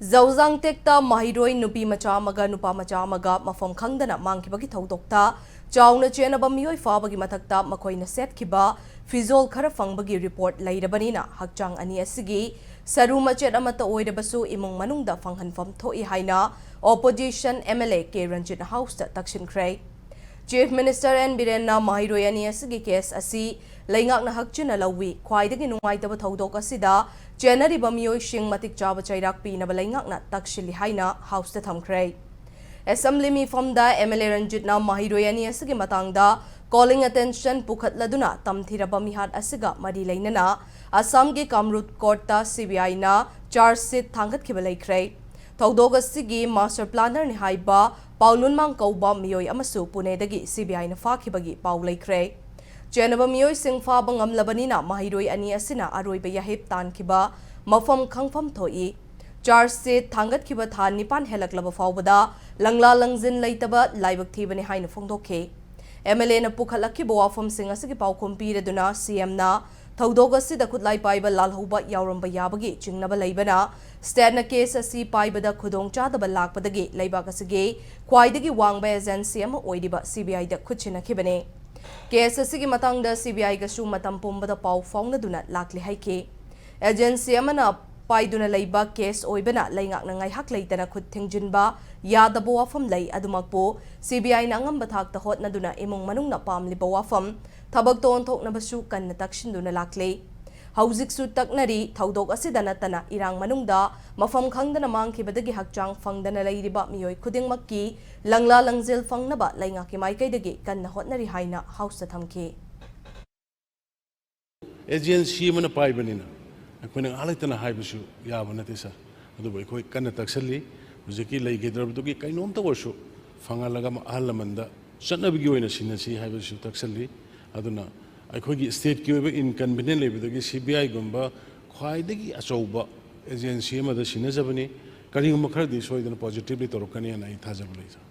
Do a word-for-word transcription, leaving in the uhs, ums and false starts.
ꯖꯧꯖꯥꯡ ꯇꯦꯛꯇ ꯃꯍꯩꯔꯣꯏ ꯅꯨꯄꯤ ꯃꯆꯥ ꯑꯃꯒ ꯅꯨꯄꯥ ꯃꯆꯥ ꯑꯃꯒ ꯃꯐꯝ ꯈꯪꯗꯅ ꯃꯥꯡꯈꯤꯕꯒꯤ ꯊꯧꯗꯣꯛꯇ ꯆꯥꯎꯅ ꯆꯦꯟꯅꯕ ꯃꯤꯑꯣꯏ ꯐꯥꯕꯒꯤ ꯃꯊꯛꯇ ꯃꯈꯣꯏꯅ ꯁꯦꯠꯈꯤꯕ ꯐꯤꯖꯣꯜ ꯈꯔ ꯐꯪꯕꯒꯤ ꯔꯤꯄꯣꯔꯠ ꯂꯩꯔꯕꯅꯤꯅ ꯍꯛꯆꯥꯡ ꯑꯅꯤ ꯑꯁꯤꯒꯤ ꯁꯔꯨ ꯃꯆꯦꯠ ꯑꯃꯠꯇ ꯑꯣꯏꯔꯕꯁꯨ ꯏꯃꯨꯡ ꯃꯅꯨꯡꯗ ꯐꯪꯍꯟꯐꯝ ꯊꯣꯛꯏ ꯍꯥꯏꯅ opposition M L A K Ranjit ꯍꯥꯎꯁꯇ ꯇꯛꯁꯤꯟꯈ꯭ꯔꯦ꯫ ꯆꯤꯐ ꯃꯤꯅꯤꯁꯇꯔ ꯑꯦꯟ ꯕꯤꯔꯦꯟꯅ ꯃꯍꯩꯔꯣꯏ ꯑꯅꯤ ꯑꯁꯤꯒꯤ ꯀꯦꯁ ꯑꯁꯤ ꯂꯩꯉꯥꯛꯅ ꯍꯛꯆꯤꯟꯅ ꯂꯧꯏ꯫ ꯈ꯭ꯋꯥꯏꯗꯒꯤ ꯅꯨꯡꯉꯥꯏꯇꯕ ꯊꯧꯗꯣꯛ ꯑꯁꯤꯗ ꯆꯦꯟꯅꯔꯤꯕ ꯃꯤꯑꯣꯏꯁꯤꯡ ꯃꯇꯤꯛ ꯆꯥꯕ ꯆꯩꯔꯥꯛ ꯄꯤꯅꯕ ꯂꯩꯉꯥꯛꯅ ꯇꯛꯁꯤꯜꯂꯤ ꯍꯥꯏꯅ ꯍꯥꯎꯁꯇ ꯊꯝꯈ꯭ꯔꯦ꯫ ꯑꯦꯁꯦꯝꯕ꯭ꯂꯤ ꯃꯤꯐꯝꯗ ꯑꯦꯝ ꯑꯦꯜ ꯑꯦ ꯔꯟꯖꯤꯠꯅ ꯃꯍꯩꯔꯣꯏ ꯑꯅꯤ ꯑꯁꯤꯒꯤ ꯃꯇꯥꯡꯗ ꯀꯣꯂꯤꯡ ꯑꯦꯇꯦꯟꯁꯟ ꯄꯨꯈꯠꯂꯗꯨꯅ ꯇꯝꯊꯤꯔꯕ ꯃꯤꯍꯥꯠ ꯑꯁꯤꯒ ꯃꯔꯤ ꯂꯩꯅꯅ ꯑꯁꯥꯝꯒꯤ ꯀꯥꯃꯔꯨꯞ ꯀꯣꯔꯠꯇ ꯁꯤ ꯕꯤ ꯑꯥꯏꯅ ꯆꯥꯔꯖ ꯁꯤꯠ ꯊꯥꯡꯒꯠꯈꯤꯕ ꯂꯩꯈ꯭ꯔꯦ꯫ ꯊꯧꯗꯣꯛ ꯑꯁꯤꯒꯤ ꯃꯥꯁꯇꯔ ꯄ꯭ꯂꯥꯅꯔꯅꯤ ꯍꯥꯏꯕ ꯄꯥꯎꯂꯨꯟꯃꯥꯡ ꯀꯧꯕ ꯃꯤꯑꯣꯏ ꯑꯃꯁꯨ ꯄꯨꯅꯦꯗꯒꯤ ꯁꯤ ꯕꯤ ꯑꯥꯏꯅ ꯐꯥꯈꯤꯕꯒꯤ ꯄꯥꯎ ꯂꯩꯈ꯭ꯔꯦ꯫ ꯆꯦꯟꯅꯕ ꯃꯤꯑꯣꯏꯁꯤꯡ ꯐꯥꯕ ꯉꯝꯂꯕꯅꯤꯅ ꯃꯍꯩꯔꯣꯏ ꯑꯅꯤ ꯑꯁꯤꯅ ꯑꯔꯣꯏꯕ ꯌꯥꯍꯤꯞ ꯇꯥꯟꯈꯤꯕ ꯃꯐꯝ ꯈꯪꯐꯝ ꯊꯣꯛꯏ꯫ ꯆꯥꯔꯖ ꯁꯤꯠ ꯊꯥꯡꯒꯠꯈꯤꯕ ꯊꯥ ꯅꯤꯄꯥꯟ ꯍꯦꯜꯂꯛꯂꯕ ꯐꯥꯎꯕꯗ ꯂꯪꯂꯥ ꯂꯪꯖꯤꯟ ꯂꯩꯇꯕ ꯂꯥꯏꯕꯛ ꯊꯤꯕꯅꯤ ꯍꯥꯏꯅ ꯐꯣꯡꯗꯣꯛꯈꯤ꯫ ꯑꯦꯝ ꯑꯦꯜ ꯑꯦꯅ ꯄꯨꯈꯠꯂꯛꯈꯤꯕ ꯋꯥꯐꯝꯁꯤꯡ ꯑꯁꯤꯒꯤ ꯄꯥꯎꯈꯨꯝ ꯄꯤꯔꯗꯨꯅ ꯁꯤ ꯑꯦꯝꯅ ꯊꯧꯗꯣꯛ ꯑꯁꯤꯗ ꯈꯨꯠꯂꯥꯏ ꯄꯥꯏꯕ ꯂꯥꯜꯍꯧꯕ ꯌꯥꯎꯔꯝꯕ ꯌꯥꯕꯒꯤ ꯆꯤꯡꯅꯕ ꯂꯩꯕꯅ ꯁ꯭ꯇꯦꯠꯅ ꯀꯦꯁ ꯑꯁꯤ ꯄꯥꯏꯕꯗ ꯈꯨꯗꯣꯡꯆꯥꯗꯕ ꯂꯥꯛꯄꯗꯒꯤ ꯂꯩꯕꯥꯛ ꯑꯁꯤꯒꯤ ꯈ꯭ꯋꯥꯏꯗꯒꯤ ꯋꯥꯡꯕ ꯑꯦꯖꯦꯟꯁꯤ ꯑꯃ ꯑꯣꯏꯔꯤꯕ ꯁꯤ ꯕꯤ ꯑꯥꯏꯗ ꯈꯨꯠꯁꯤꯟꯅꯈꯤꯕꯅꯤ꯫ ꯀꯦꯁ ꯑꯁꯤꯒꯤ ꯃꯇꯥꯡꯗ ꯁꯤ ꯕꯤ ꯑꯥꯏꯒꯁꯨ ꯃꯇꯝ ꯄꯨꯝꯕꯗ ꯄꯥꯎ ꯐꯥꯎꯅꯗꯨꯅ ꯂꯥꯛꯂꯤ ꯍꯥꯏꯈꯤ꯫ ꯑꯦꯖꯦꯟꯁꯤ ꯑꯃꯅ ꯄꯥꯏꯗꯨꯅ ꯂꯩꯕ ꯀꯦꯁ ꯑꯣꯏꯕꯅ ꯂꯩꯉꯥꯛꯅ ꯉꯥꯏꯍꯥꯛ ꯂꯩꯇꯅ ꯈꯨꯠ ꯊꯤꯡꯖꯤꯟꯕ ꯌꯥꯗꯕ ꯋꯥꯐꯝ ꯂꯩ꯫ ꯑꯗꯨꯃꯛꯄꯨ ꯁꯤ ꯕꯤ ꯑꯥꯏꯅ ꯑꯉꯝꯕ ꯊꯥꯛꯇ ꯍꯣꯠꯅꯗꯨꯅ ꯏꯃꯨꯡ ꯃꯅꯨꯡꯅ ꯄꯥꯝꯂꯤꯕ ꯋꯥꯐꯝ ꯊꯕꯛꯇ ꯑꯣꯟꯊꯣꯛꯅꯕꯁꯨ ꯀꯟꯅ ꯇꯛꯁꯤꯟꯗꯨꯅ ꯂꯥꯛꯂꯤ꯫ ꯍꯧꯖꯤꯛꯁꯨ ꯇꯛꯅꯔꯤ꯫ ꯊꯧꯗꯣꯛ ꯑꯁꯤꯗ ꯅꯠꯇꯅ ꯏꯔꯥꯡ ꯃꯅꯨꯡꯗ ꯃꯐꯝ ꯈꯪꯗꯅ ꯃꯥꯡꯈꯤꯕꯗꯒꯤ ꯍꯛꯆꯥꯡ ꯐꯪꯗꯅ ꯂꯩꯔꯤꯕ ꯃꯤꯑꯣꯏ ꯈꯨꯗꯤꯡꯃꯛꯀꯤ ꯂꯪꯂꯥ ꯂꯪꯖꯦꯜ ꯐꯪꯅꯕ ꯂꯩꯉꯥꯛꯀꯤ ꯃꯥꯏꯀꯩꯗꯒꯤ ꯀꯟꯅ ꯍꯣꯠꯅꯔꯤ ꯍꯥꯏꯅ ꯍꯥꯎꯁꯇ ꯊꯝꯈꯤ꯫ ꯑꯦꯖꯦꯟꯁꯤ ꯑꯃꯅ ꯄꯥꯏꯕꯅꯤꯅ ꯑꯩꯈꯣꯏꯅ ꯉꯥꯏꯍꯥꯛ ꯂꯩꯇꯅ ꯍꯥꯏꯕꯁꯨ ꯌꯥꯕ ꯅꯠꯇꯦ ꯁꯥꯔ꯫ ꯑꯗꯨꯕꯨ ꯑꯩꯈꯣꯏ ꯀꯟꯅ ꯇꯛꯁꯜꯂꯤ꯫ ꯍꯧꯖꯤꯛꯀꯤ ꯂꯩꯈꯤꯗ꯭ꯔꯕꯗꯨꯒꯤ ꯀꯩꯅꯣꯝꯇ ꯑꯣꯏꯔꯁꯨ ꯐꯪꯍꯜꯂꯒ ꯑꯍꯜ ꯂꯃꯟꯗ ꯆꯠꯅꯕꯤꯒꯤ ꯑꯣꯏꯅ ꯁꯤꯟꯅꯁꯤ ꯍꯥꯏꯕꯁꯤꯁꯨ ꯇꯛꯁꯜꯂꯤ꯫ ꯑꯗꯨꯅ ꯑꯩꯈꯣꯏꯒꯤ ꯁ꯭ꯇꯦꯠꯀꯤ ꯑꯣꯏꯕ ꯏꯟꯀꯟꯚꯤꯅꯤꯌꯦꯟ ꯂꯩꯕꯗꯒꯤ ꯁꯤ ꯕꯤ ꯑꯥꯏꯒꯨꯝꯕ ꯈ꯭ꯋꯥꯏꯗꯒꯤ ꯑꯆꯧꯕ ꯑꯦꯖꯦꯟꯁꯤ ꯑꯃꯗ ꯁꯤꯟꯅꯖꯕꯅꯤ꯫ ꯀꯔꯤꯒꯨꯝꯕ ꯈꯔꯗꯤ ꯁꯣꯏꯗꯅ ꯄꯣꯖꯤꯇꯤꯚꯂꯤ ꯇꯧꯔꯛꯀꯅꯤ ꯍꯥꯏꯅ ꯑꯩ ꯊꯥꯖꯕ ꯂꯩ ꯁꯥꯔ꯫